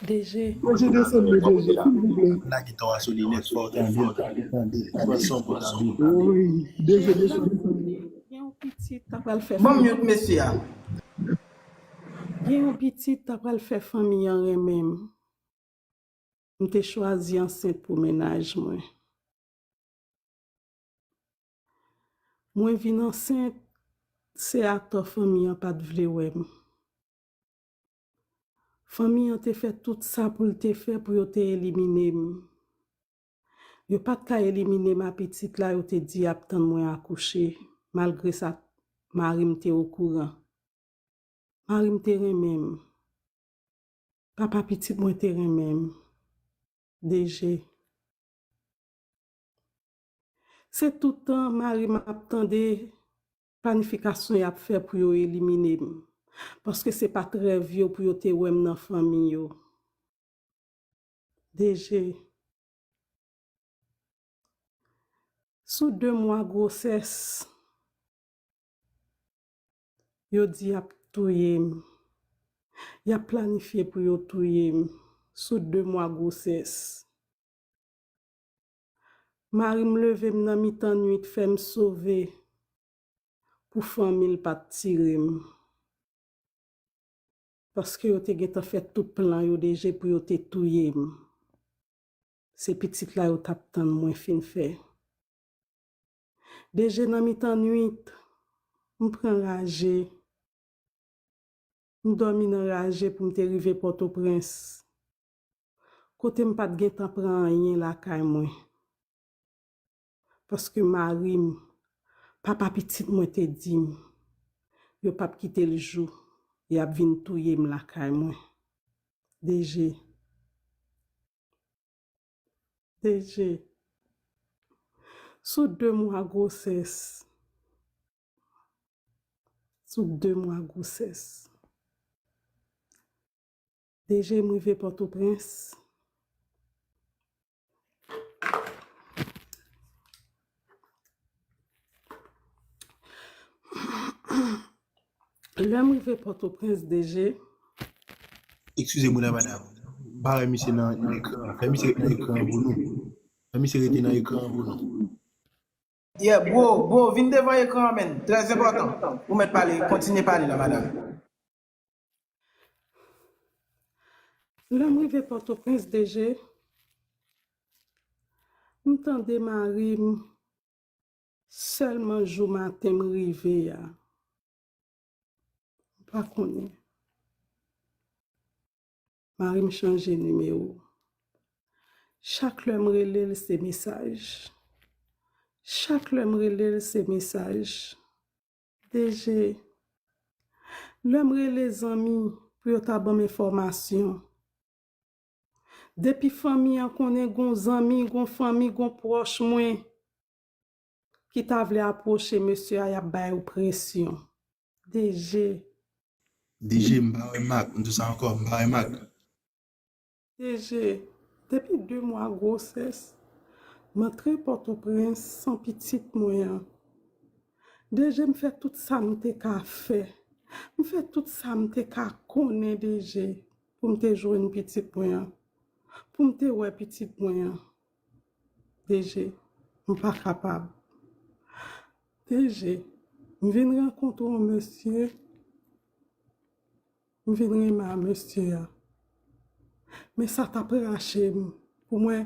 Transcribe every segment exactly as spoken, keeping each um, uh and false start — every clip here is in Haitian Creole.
DG. DG, desann li, DG, silvouplè. Lage tan asou li nèt, fò w tande l, tande l. Gade son pou tande l. Wi, DG, desann li. Gen yon pitit ta pral fè fanmi. Ban m mute mesye a. Gen yon pitit ta pral fè fanmi an renmen m. M te chwazi ansent pou mennaj mwen. Mwen vin ansent, se atò fanmi an pa t vle wè m. Fanmi an te fè tout sa pou l te fè pou yo te elimine m. Yo pa t ka elimine m a pitit la, yo te di y ap tann mwen akouche. Malgre sa, mari m te okouran. Mari m te renmen m. Papa pitit mwen te renmen m. DG. Se tout tan mari m ap tande planifikasyon y ap fè pou yo elimine m. Paske se pa t rèv yo pou yo te wè m nan fanmi yo. DG. Sou de mwa gwosès, yo di y ap touye m. Y ap planifye pou yo touye m sou de mwa gwosès. Mari m leve m nan mitan nwit, fè m sove pou fanmi l pa t tire m. Paske yo te gentan fè tout plan yo DG pou yo te touye m. Se pitit la yo t ap tann mwen fin fè. DG, nan mitan nwit, m pran raje. M dòmi nan raje pou m te rive Pòtoprens. Kote m pa t gentan pran anyen lakay mwen. Paske mari m, papa pitit mwen te di m, yo p ap kite l jou y ap vin touye m lakay mwen. DG. DG. Sou de mwa gwosès. Sou de mwa gwosès. DG, m rive Pòtoprens. Lè m rive Pòtoprens, DG. Eskize mwen la, madam. M pa wè misye nan, nan ekran. Fè misye rete nan ekran an pou nou. Fè misye rete nan ekran an pou nou. Yeah, bro, bro, vin devan ekran an, menn. Trè enpòtan. Ou mèt pale, kontinye pale la, madam. Lè m rive Pòtoprens, DG, m tande mari m sèlman jou maten m rive a. M pa konnen. Mari m chanje nimewo. Chak lè m rele l, se mesaj. Chak lè m rele l, se mesaj. DG, lè m rele zanmi pou yo ta ban m enfòmasyon. Depi fanmi an konnen gon zanmi, gon fanmi, gon pwòch mwen ki ta vle apwoche mesye a, y ap bay ou presyon. DG. DG, m pa wè Mak, m di w sa ankò, m pa wè Mak. DG, depi de mwa gwosès, m antre Pòtoprens san pitit mwen an. DG, m fè tout sa m te ka fè. M fè tout sa m te ka konnen, DG, pou m te jwenn pitit mwen an. Pou m te wè pitit mwen an. DG, m pa kapab. DG, m vin rankontre yon mesye, m vin renmen a mesye a. Men sa t ap rache m pou m wè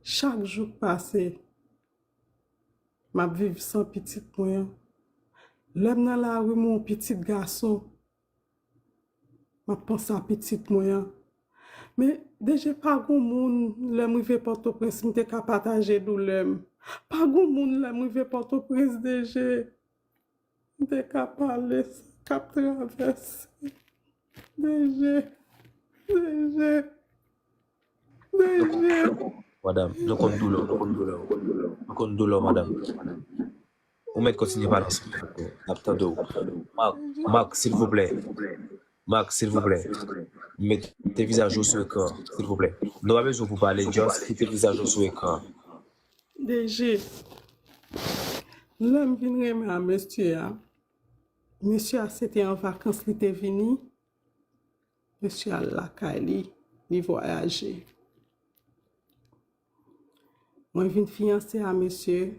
chak jou k pase, m ap viv san pitit mwen an. Lè m nan lari, m wè yon pitit gason, m ap panse a pitit mwen an. Men, DG, pa gon moun, lè m rive Pòtoprens, m te ka pataje doulè m. Pa gon moun, lè m rive Pòtoprens, DG, m te ka pale sa k ap travèse. DG, DG, DG. Madanm, nou konn doulè w, nou konn doulè w. Nou konn doulè w, madanm. Ou mèt kontinye pale ansanm avèk nou. N ap tande w. Mak, Mak, silvouplè. Mak, silvouplè. Mete vizaj ou sou ekran, silvouplè. Nou pa bezwen w pou pale, just kite vizaj ou sou ekran. DG, lè m vin renmen a mesye a, mesye a se te an vakans li te vini. Mesye al lakay li, li vwayaje. Mwen vin fiyanse a mesye,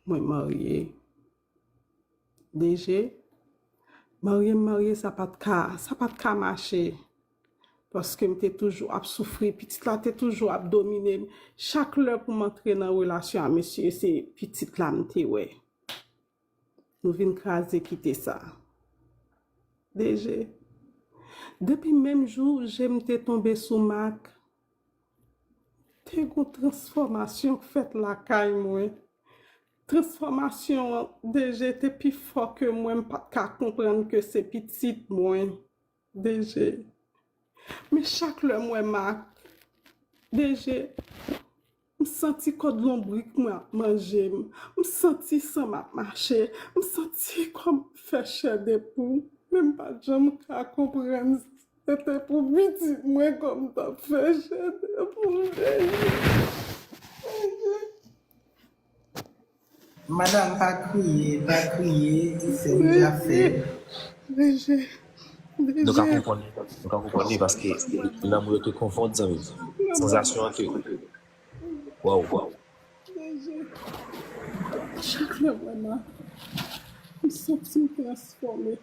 mwen marye. D G, marye m marye, sa pa t ka, sa pa t ka mache. Paske m te toujou ap soufri, pitit la te toujou ap domine m. Chak lè pou m antre nan relasyon a mesye, se pitit la m te wè. Nou vin kraze kite sa. D G, depi menm jou je m te tonbe sou Mak, te gon transfòmasyon k fèt lakay mwen. Transfòmasyon an, D G, te pi fò ke mwen, m pa t ka konprann ke se pitit mwen. D G. Men chak lè m wè Mak, D G, m santi kòd lonbrik mwen ap manje m. M santi san m ap mache. M santi kò m fè chè de poul. Men m pa t janm ka konprann. Se te pou pitit mwen kò m t ap fè chè de poul, D G. D G. Madanm, pa kriye, pa kriye, se deja fè. D G, D G. Nou ka konprann, nou ka konprann li paske lanmou yo te konfonn zanmi m. Sansasyon an te. Waw, waw. Chak lè m wè Mak, m santi m transfòme.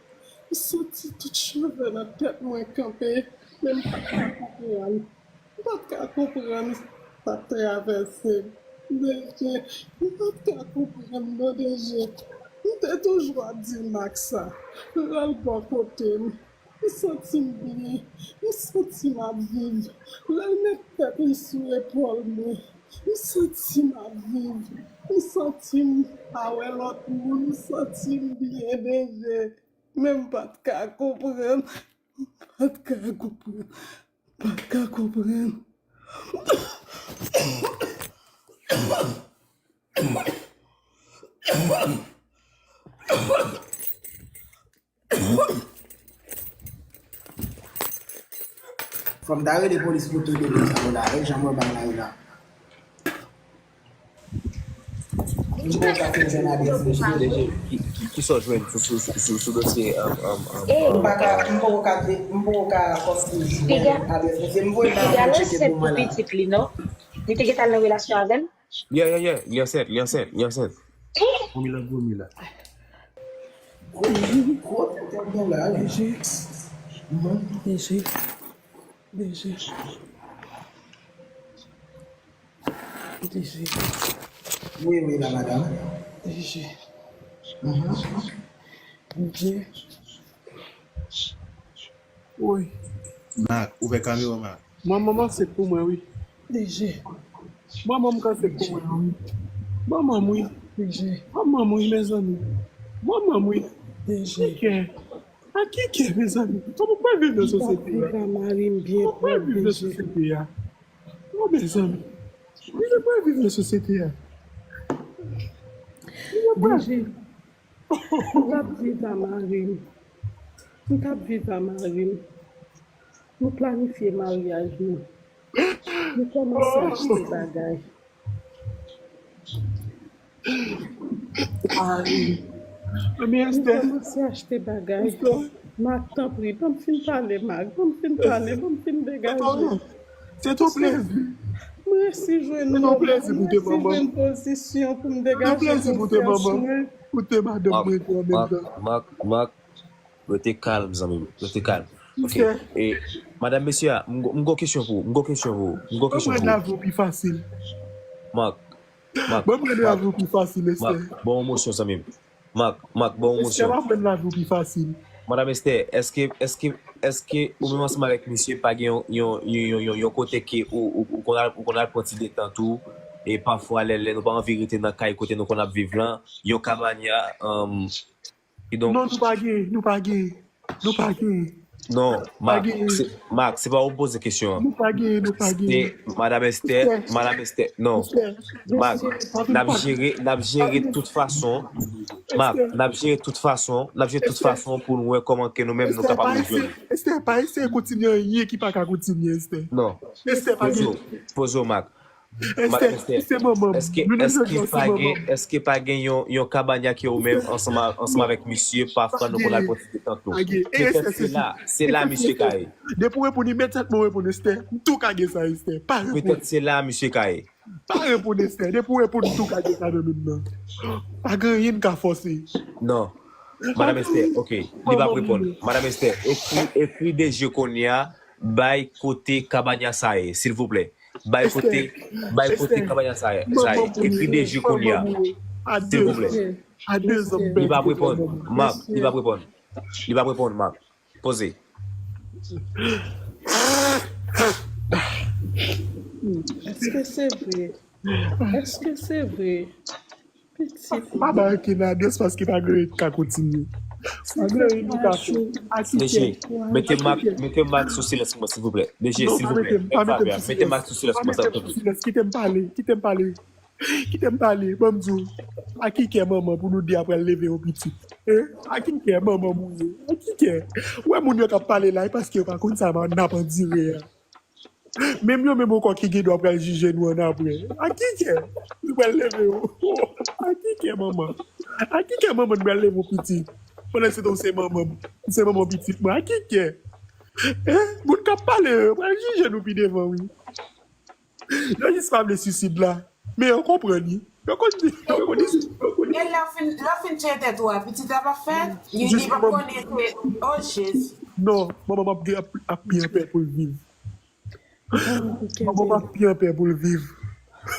M santi tout cheve nan tèt mwen kanpe, men m pa t ka konprann. M pa t ka konprann sa k travèse m. D G, m pa t ka konprann non, D G. M te toujou ap di Mak sa. Lè l bò kote m, m santi m byen. M santi m ap viv. Lè l met tèt li sou epòl mwen, m santi m ap viv. M santi m pa wè lòt moun. M santi m byen, D G. Men m pa t ka konprann. M pa t ka konprann. M pa t ka konprann. Fò m ta rele polis pou tout de moun sa yo la, e jan mwen bay la yo la. M poko ka fè jwenn adrès mesye. Ki, ki, ki sa w jwenn sou, sou, sou, sou, sou dosye um, um, um, Eh, um, M pa ka, um, m poko ka, de- m poko ka kòm si Piga, jwenn adrès mesye. M voye nan Piga pou l tcheke ansent pou pou mwen la. pitit li, non? Li te gentan nan relasyon avè l? Yeah, yeah, yeah, li ansent, li ansent, li ansent. Vomi la, vomi la. Gwo, gwo tèt gen la wi. D G, D G, D G, D G, Wi, wi, la madanm. D G, Mhm. D G. Woy. Mak, ouvè kamera, Mak. Manman m ansent pou mwen wi. D G, Manman m k ansent pou mwen wi. Manman m wi. D G, Manman m wi, mezanmi. Manman m wi. D G. Kè. A ki kè, mezanmi? Kòman pou mwen viv nan sosyete a? Viv a mari m byen Kòman pou mwen pwòp, viv nan D G. Sosyete a? Oh, mezanmi. Kòman pou mwen viv nan sosyete a? D G, m t ap viv a mari m. M t ap viv a mari m. Nou planifye maryaj nou. Nou kòmanse achte bagay. Anben, Nou Esther, kòmanse achte bagay. Esther, Mak, tanpri, ban m fin pale, Mak. Ban m fin pale, ban m fin degaje. Se ton plezi. M resi jwenn Se non, ton plezi m pou te resi manman. Jwenn pozisyon pou m Se ton degaje plezi pou te konsyans manman. Mwen. Pou te madanm Mak, mwen tou an menm Mak, tan. Mak, Mak, rete kalm, zanmi m. Rete kalm. Ok. Mister, E, madanm, mesye a, m go- m gon kesyon pou ou. M gon kesyon pou ou. M gon ban kesyon mwen pou ou. lavi w pi fasil. Mak, Mak, Ban mwen Mak, lavi w pi fasil, Esther. Mak, bon emosyon, zanmi m. Mak, Mak, bon Esther, emosyon. ban mwen lavi w pi fasil. Madanm Esther, èske, èske, èske ou menm ansanm avèk misye pa gen yon, yon, yon, yon, yon, yon kote ke ou, ou, ou konn al, ou konn al pran ti detant ou, e pafwa lè, lè nou pa anvi rete nan kay kote nou konn ap viv lan, yon kabanya, um, kidonk, Non, nou pa gen, nou pa gen, nou pa gen. Non, Mak, Page. Se, Mak, se pa ou poze kesyon an. Nou pa gen, nou pa gen. Se Madam Esther, Esther. Madam Esther, non. Esther, Mak, n ap jere, n ap jere tout fason. Mak, n ap jere tout fason, n ap jere tout Esther. Fason pou nou wè kòman ke nou menm nou Esther, kapab pa rezoud. Eseye, Esther, pa eseye kontinye anyen ki pa ka kontinye, Esther. Non. Esther, pa Poze gen. w, poze w, Mak. Estè, se manman m. Èske, èske pa gen, èske pa gen yon, yon kabanya ke ou menm ansanm, ansanm avèk misye, pafwa nou konn al pran ti detant nou? Petèt se la, se la misye ka ye. Depi w reponn imedyateman, w reponn Estè. M tou ka gen sa, Estè. Pa reponn. Petèt se la misye ka ye. Pa reponn Estè. Depi w reponn, m tou ka gen sa nan men m nan. Pa gen anyen m ka fòse. Non. Madanm Estè, ok. Li p ap reponn. Madanm Estè, ekri, ekri D J kounye a, bay kote kabanya sa ye, silvouplè. Bay kote, bay kote kabanya sa ye, sa ye. Ekri D J kounye a, silvouplè. Li p ap reponn. Marc, li p ap reponn. Li p ap reponn, Marc. Poze. Èske se vre? Èske se vre? Pitit. Pa bay ankenn adyès paske pa gen anyen ki ka kontinye. Pa gen anyen nou ka fè. D J, mete Marc, mete Marc sou silans pou mwen, silvouplè. D J, silvouplè. Mete Marc sou silans pou mwen, silvouplè. Silans, kite m pale, kite m pale. Kite m pale, ban m di w. A ki kè manman pou nou di apre l leve yon pitit? Hein? A ki kè manman m ou ye? A ki kè? Ou wè moun yo k ap pale la, e paske yo pa konn sa n ap andire a. Menm yo menm ankò ki gen dwa pral jije nou annapre. A ki kè? Nou pral leve yo. A ki kè manman? A ki kè manman n pral leve yon pitit? Pandan se tan w se manman m. M se manman pitit mwen. A ki kè? Hein? Moun k ap pale yo pral jije nou pi devan wi. Yo jis pa vle sisid la. Men yo konprann wi. Yo konn di, yo konn di, yo konn di. E lè w fin, lè w fin tcheke tèt ou a, pitit la p ap fèt? Li, li p ap konnen se, oh Jezi. Non, manman m ap gen, ap, ap pi anpè pou l viv. Manman m ap pi anpè pou l viv.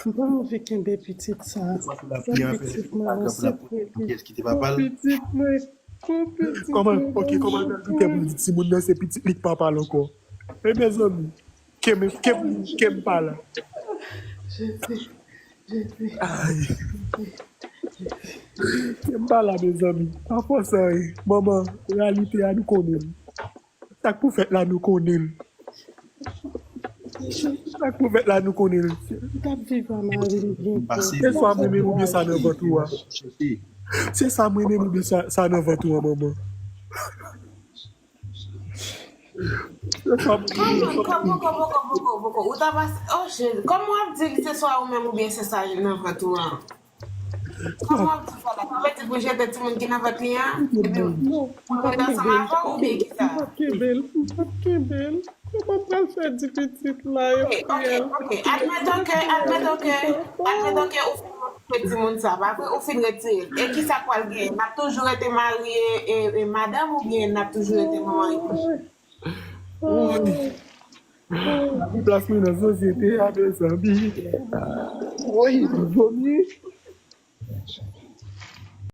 M pa anvi kenbe pitit sa. Pitit mwen, se pou li. Pou pitit mwen. Pou pitit mwen. Kòman, ok, kòman l pral gen kè pou l di timoun nan se pitit li k papa l ankò? E mezanmi, ke m, ke m, ke m pa la. Jezi, Jezi. Ay. Ke m pa la, mezanmi. Pa fòse anyen. Manman, reyalite a nou konnen l. Sa k pou fèt la, nou konnen l. Sa k pou fèt la, nou konnen l. M t ap viv a mari m byen fò. Se swa mwen menm oubyen sa nan vant ou a. Se sa mwen menm oubyen sa, sa nan vant ou a, manman. Kòman, kòman, kòman, kòman, kòman, kòman, ou ta pase, oh Jezi, kòman w ap di l se swa ou menm oubyen se sa nan vant ou an? Kòman w ap di sa la? Sa vle di pou jete timoun ki nan vant li an? Epi pou l ret ansanm avè w oubyen kisa? M p ap kenbe l, m p ap kenbe l. Kòman m pral fè di pitit la, yo kriyèl. Ok, ok, ok. Admeton ke, admeton ke, admeton ke ou fin retire timoun sa, pa vre? Ou fin retire l. E kisa k pral genyen? N ap toujou rete mari e, e, e madanm oubyen n ap toujou rete manman e pitit? Woy. Plas mwen nan sosyete a, mezanmi. Woy, m vomi.